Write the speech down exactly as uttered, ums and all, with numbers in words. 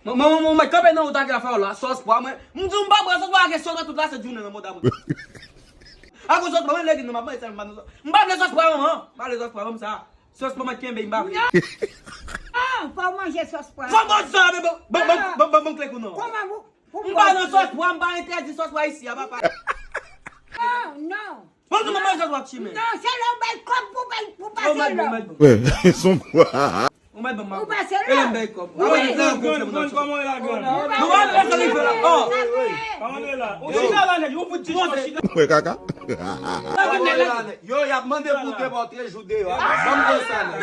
Mwen, mwen, mwen, mwen, kanpe nan wout ak afè w la, sòs pwa, mwen. M di w m pa pran sòs pwa, kesyon nan tout la, se jounen nan mòd apre. Akoz sòs pwa, mwen, legim nan, m ap manje sa, m pa nan sòs. M pa vle sòs pwa, manman. M pa vle sòs pwa, ban m sa. Sòs pwa, mwen kenbe, m pa vle. Non, fò w manje sòs pwa. Fò m manje sa, men bon, bon, bon, bon, bon, bon, klek ou non. Kòman pou, pou M pa nan sòs pwa, m pa entèdi sòs pwa isi a, papa. Non, non. Bon, nou manman sa w ap chimè. Non, se lè w bay kòb pou bay, pou pase lòt. Wè, son kwa. Ou mèt ban m. Ou pase lòt. E lè m bay kòb. Wi. Apre, lè m konfye m nan kòb. Nou wè sa li fè la. Oh. Kòman nou la? Ou chita la nèt, ou fout ti chita. Wè kaka. Yo, y ap mande pou te pòtre jou deyò. Ban m pran sa nèt.